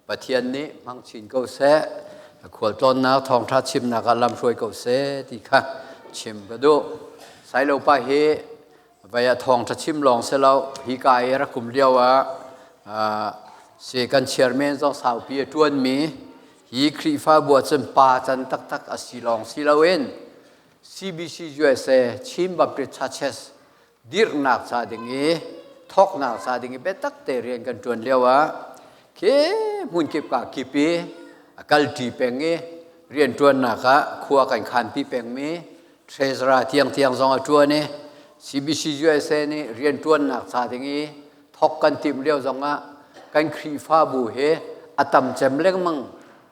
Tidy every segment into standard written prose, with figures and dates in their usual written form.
Pathian nih hmang chin ko seh, khualtlawnnak thawngṭha chimnak ah lamhruai ko seh ti kha chim ka duh. Sailo pa hi vai ah thawngṭha chim lawng si lo, hi ka i rak um lio ah si kan chairman zong saupi a ṭuanmi hi Khrihfabu ah cun pa can taktak a si lawng si loin CBC USA Chin Baptist Churches dirhnak ca ding i thawknak ca ding i biatak te rian kan ṭuan lio ah khi hmunkip ka kip i a kalṭi peng i rianṭuannak ah khua kan khanpi pengmi treasurer tiangtiang zong a ṭuan i CBC USA nih rianṭuannak ca ding i thawk kan timh lio zong ah kan Khrihfabu he a tam cem lengmang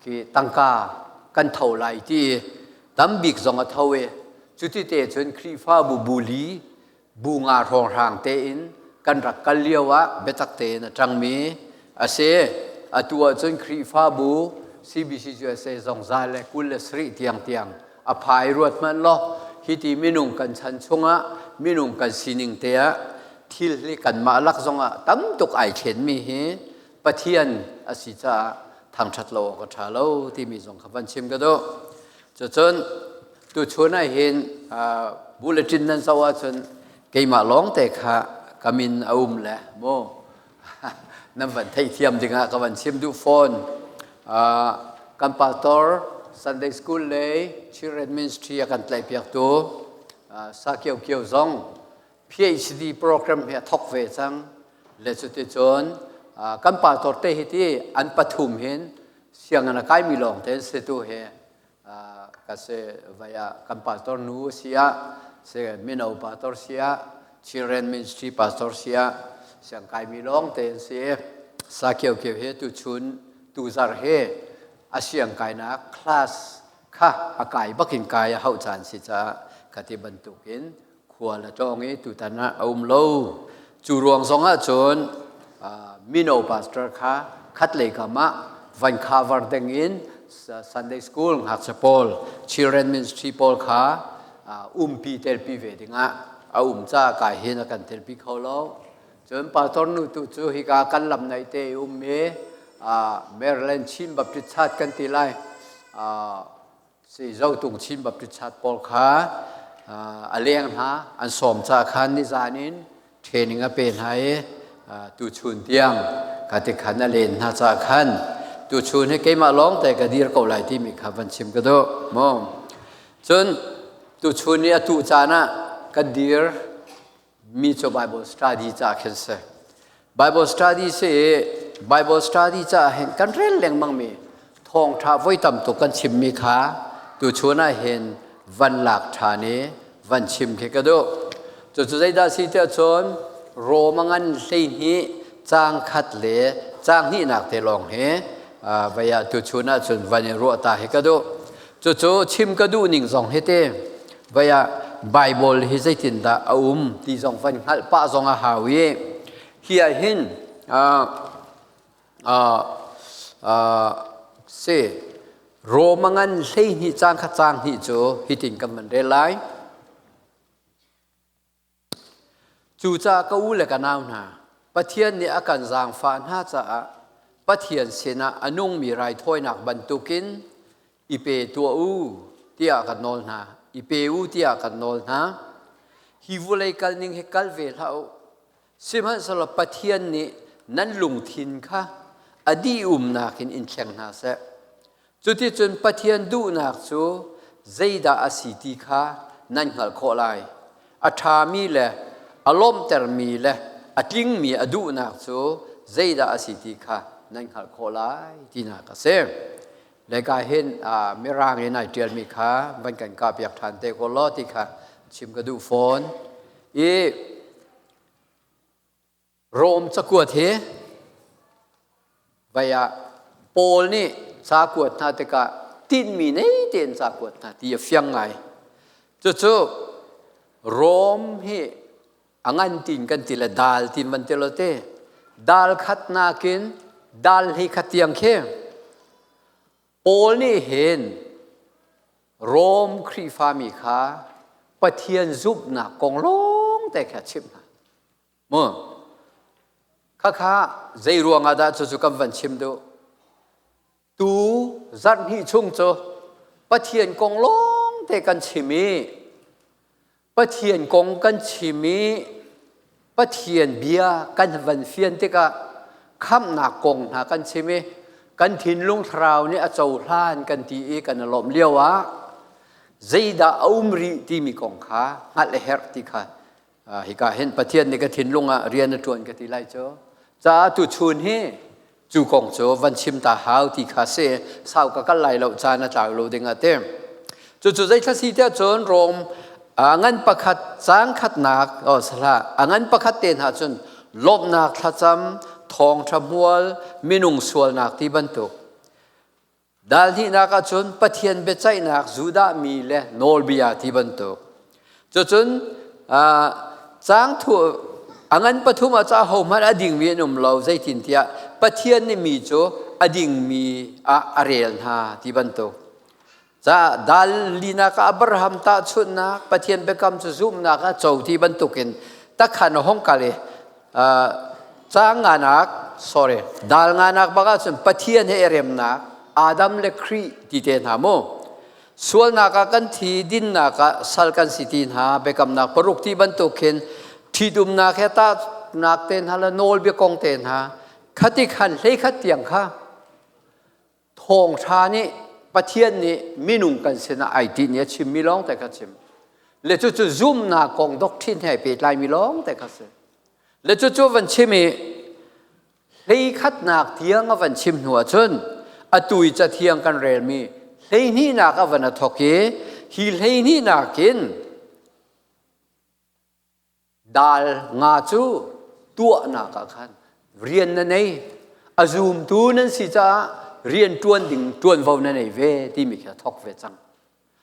khi tangka kan tho lai ti i tambik zong a tho i cuti te cun Khrihfabu bu li bu nga hrawnghrang tein kan rak kal lio ah biatak tein a ṭangmi a si. Atu ahcun Khrihfabu CBC USA zong 127 tiangtiang a phai ruat hmanh law hiti minung kan chan chungah minung kan sining te ah thil hi kanmah lak zongah tam tuk ai thlenmi hi Pathian a si caah thangṭhat lo awk a ṭha lo timi zong kha van chim ka duh. Cucun tuchun ah hin bulletin nan zoh ahcun keimah lawng te kha ka min a um le mu nan van theihthiam dingah ka van chim duh fawn. Kan pastor Sunday School lei Children Ministry a kan tlaihpiaktu Sa Kio Kio zong PhD program hi a thok ve cang. Le cuticun kan pastor te hi ti an pathum hin sianginn a kaimi lawng te si tu hi ka si vaya kan pastor nu sia se mino pastor sia children ministry pastor sia siang kaimi lawng te si sa kio kio he tu chun tu zar he a siang kainak class kha a kai bakin kai a hau caan si ca ka ti bantukin khual a tlawng i tutan ah a um lo. Cu ruang zong ah cun mino pastor kha khatlei kam ah van cover ding in Sunday school ngakchia pawl children ministry pawl kha umpi telpi ve dingah a um ca kai hin a kan telpi kho lo. Cun pastor nu tu cu hika kan lam naih te i um i Maryland Chin Baptist Church kan ti lai. Zotung Chin Baptist Church pawl kha a leng hna an sawm ca khan nizan in training a pe hna i tuchun tiang ka ti khan a len hna ca khan tuchun hi keimah lawng te ka dir ko lai timi kha van chim ka duh mu cun tuchun i atu caan ah ka dir mi cu Bible study ca khin si Bible study si Bible study ca hin kan rel lengmang mi thawngtha voi tam tuk kan chim mi kha tu chun ah hin van lak than i van chim khi ka duh cu cu zeidah si tiah cun Roma ngan 12 caang khat le caang hnihnak te lawng hi vei ah tu chun ah cun van i ruah ta hi ka duh cucu chim ka duh ning zong hi te vei ah Bible hi zeitindah a um ti zong van hngalh pah zong a hau i hi ah hin si Roma ngan 12 caang khat caang hnih cu hitin kan van rel lai. Cucaah ka u le ka nau hna, Pathian nih a kan zaangfah hna caah Pathian sinah a nungmi raithawinak bantukin i pe tuah u tiah kan nawl hna. I pe u tiah kan nawl hna. Hi vawlei kalning hi kal ve hlah u. Sihmanhsehlaw Pathian nih nan lungthin kha a dih-umnak in in thleng hna seh. Cuticun Pathian duhnak cu zeidah a si ti kha nan hngalh khawh lai. A ṭhami le a lawmhtermi le a tlingmi a duhnak cu zeidah a si ti kha nan hngalh khawh lai tinak a si. Le ka hin Mirang in ai ṭialmi kha van kan kahpiak ṭhan te ko law ti kha chim ka duh fawn. I Rom cakuat hi vai ah Paul nih ca kuat hna tikah tinhmi nei tein ca kuat hna ti a fiang ngai. Cucu Rom hi a ngan tin kan ti le dal tin van ti lo te dal khat nakin dal hi khat tiang khi Paul nih hin Rom Khrihfami kha Pathian zumhnak kong lawng te kha a chimh hna. Mu. Khakha zei ruangah dah cucu kan van chim duh? Tu zarh hnih chung cu Pathian kong lawng te kan chim i Pathian kong kan chim i Pathian bia kan van fian tikah khamhnak kong hna kan chim i kan thinlung thlarau nih a cohlan kan ti i kan i lawmh lio ah zeidah a um rih timi kong kha hngalh a herh ti kha hika hin Pathian nih ka thinlung ah rian a ṭuan ka ti lai cu. Caah tuchun hi cu kong cu van chim ta hau ti kha si sau ka kal lai lo caan a tlau lo ding ah te. Cucu zeithla si tiah cun Rom ngan pakhat cang khatnak oh salah a ngan pakhat te hna cun lawmhnak thlacam thawngṭha hmual minung sualnak ti bantuk Dal hnihnak ahcun Pathian biaceihnak Judah mi le nawlbia ti bantuk. Cucun caang thu a ngan pathum ah ca hohmanh a dingmi an um lo zeitintiah Pathian nih mi cu a dingmi ah a rel hna ti bantuk. Ca dal linak ah Abraham tahchunhnak Pathian biakam cu zumhnak ah co ti bantukin takhan a hong kal i Caang nganak, sorry, dal nganak bak ahcun Pathian he i remnak, Adam le Khrih ti te hna mu. Sualnak ah kan thi, dinnak ah sal kan si ti hna, biakamnak paruk ti bantuk khin ṭhitumnak he tahnak te hna le nawlbia kong te hna, khati khan hlei khat tiang kha Thawngṭha nih Pathian nih minung kan sinah ai tinh i a chimmi lawng te kha chim. Le cucu zumhnak kong doctrine he pehtlaimi lawng te kha si. Le cucu van chim i hleikhatnak tiang a van chim hnu ahcun atu i cathiang kan relmi hleihnihnak a van a thawk i hi hleihnihnak in Dal nga cu tuahnak ah khan rian na nei. A zumtu nan si caah rian ṭuan ding ṭuanvo na nei ve timi khi a thawk ve cang.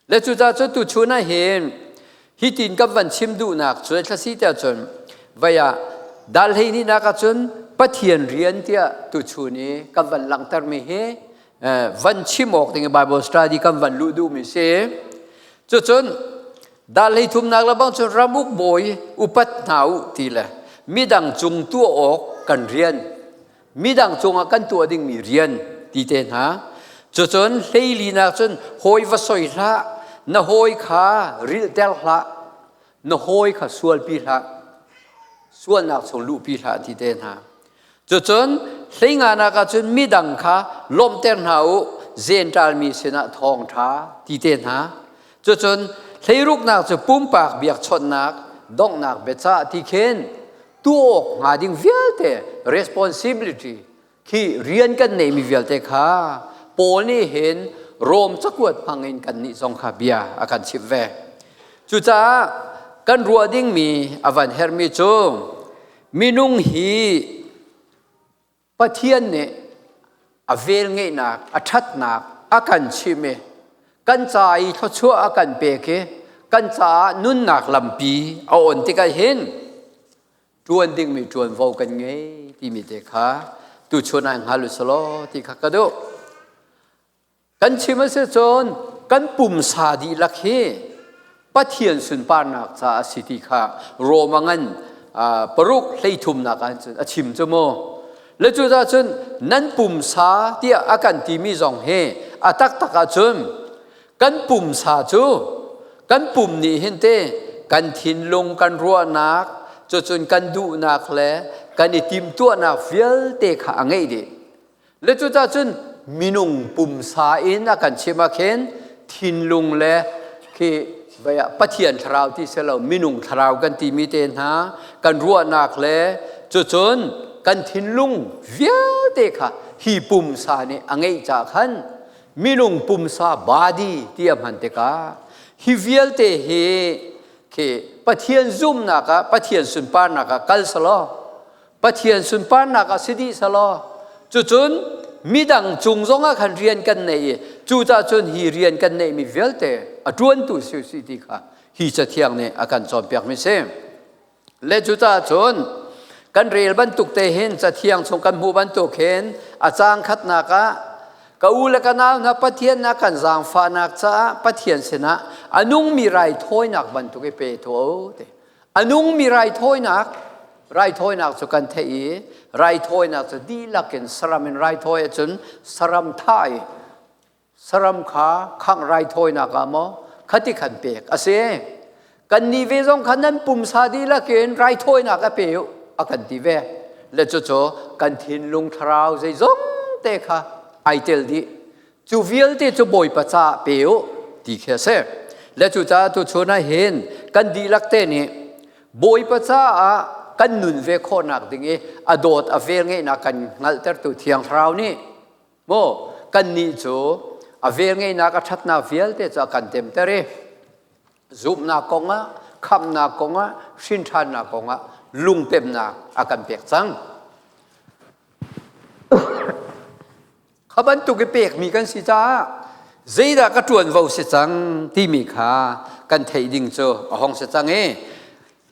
Le cucaah cu tuchun ah hin hitin kan van chim duhnak cu thlasi tiah cun vei ah dal hleihnih ah cun Pathian rian tiah tuchun i kan van langhtermi hi van chim awk ding i Bible study kan van luh duhmi si. Cucun Dal hlei thumnak le bang cun ramuk bawi upat hna u ti le midang cung tuah awk kan rian midang cungah kan tuah dingmi rian ti te hna cucun hleilinak cun hawi va soi hlah na hawi kha rilhter hlah na hawi kha sualpi hlah sualnak chung luhpi hlah ti te hna cucun hleinganak ah cun midang kha lawmhter hna u Gentile mi sinah thawngṭha ti te hna cucun hleiruknak cu pumpak biakchawnhnak donghnak biacah ti khin tuah awk hnga ding vialte responsibility khi rian kan neihmi vialte kha Paul nih hin Rom cakuat hmangin kannih zong kha bia a kan chimh ve. Cucaah kan ruah dingmi a van herhmi cu Minung hi Pathian nih a velngeihnak, a ṭhatnak a kan chimh i kan ca i thluachuah a kan pek i kan caah nunnak lampi a on tikah hin ṭuan dingmi ṭuanvo kan ngei timi te kha tuchun ah hngal u selaw ti kha ka duh. Kan chim a si cun kan pumsa dihlak hi Pathian sunparnak caah a si ti kha Roma ngan paruk hleithumnak ah cun a chim cu mu. Le cucaah cun nan pumsa tiah a kan timi zong hi a taktak ahcun kan pumsa cu kan pum nih hin te kan thinlung kan ruahnak cucun kan duhnak le kan i timhtuahnak vialte kha a ngeih dih. Le cucaah cun minung pumsa in a kan chim ah khin thinlung le khi Pathian thlarau ti si lo minung thlarau kan timi te hna kan ruahnak le cucun kan thinlung vialte kha hi pumsa nih a ngeih ca khan minung pumsa body ti a hman tikah hi vialte hi khi Pathian zumnak ah Pathian sunparnak ah kal selaw Pathian sunparnak ah si dih selaw cucun midang cung zongah khan rian kan nei i cucaah cun hi rian kan neihmi vialte a ṭuantu si si ti kha hi cathiang nih a kan cawnpiakmi si. Le cucaah cun kan rel bantuk te hin cathiang chung kan hmuh bantuk hin a caang khatnak ah ka u le ka nau hna Pathian na kan zaangfahnak caah Pathian sinah a nungmi raithawinak bantuk i pe tuah u ti. A nungmi raithawinak. Raithawinak cu kan theih i raithawinak cu dihlak in saram in raithawi ahcun saram thah i saram kha khangh raithawinak ah maw khati khan pek a si. Kannih ve zong kha nan pumsa dihlak in raithawinak a pe u a kan ti ve. Le cucu kan thinlung thlarau zeizong te kha ai tel dih. Cu vialte cu Bawipa caah pe u ti khi a si. Le cucaah tuchun ah hin kan dihlak te nih Bawipa caah kan nun ve khawhnak ding i a dawt a vel ngeihnak kan hngalhtertu Thiang Thlarau nih maw kannih cu a vel ngeihnak a ṭhatnak vialte cu a kan temter i zumhnak kongah khamhnak kongah hrinṭhannak kongah lungpemnak a kan pek cang. Kha bantuk i pekmi kan si caah zeidah ka ṭuanvo si cang timi kha kan theih ding cu a hong si cang i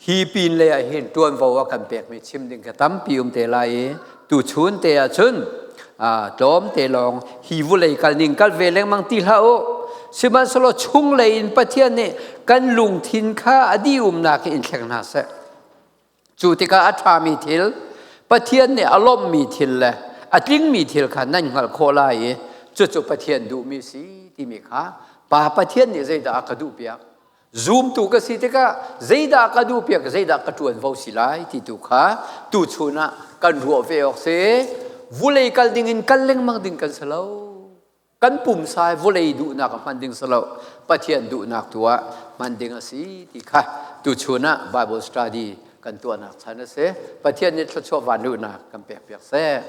hi pin lei ah hin ṭuanvo a kan pekmi chim ding kha tampi um te lai i tuchun te ah cun tlawm te lawng hi vulei kal ning kal ve lengmang ti hlah u. Sihmanhsehlaw chunglei in Pathian nih kan lungthin kha a dih umnak in thleng hna seh. Cu tikah a ṭhami thil, Pathian nih a lawmhmi thil le a tlingmi thil kha nan hngalh khawh lai i cucu Pathian duhmi si timi kha Pa Pathian nih zeidah a ka duhpiak? Zumtu ka si tikah zeidah ka duhpiak, zeidah ka ṭuanvo si lai ti tu kha tuchun ah kan ruah ve awk si. Vulei kal ding in kal lengmang ding kan si lo. Kan pumsa vawlei duhnak a hman ding si lo, Pathian duhnak tu ah hman ding a si ti kha tuchun ah Bible study kan tuahnak chan a si. Pathian nih thluachuah van duhnak kan pek piak seh.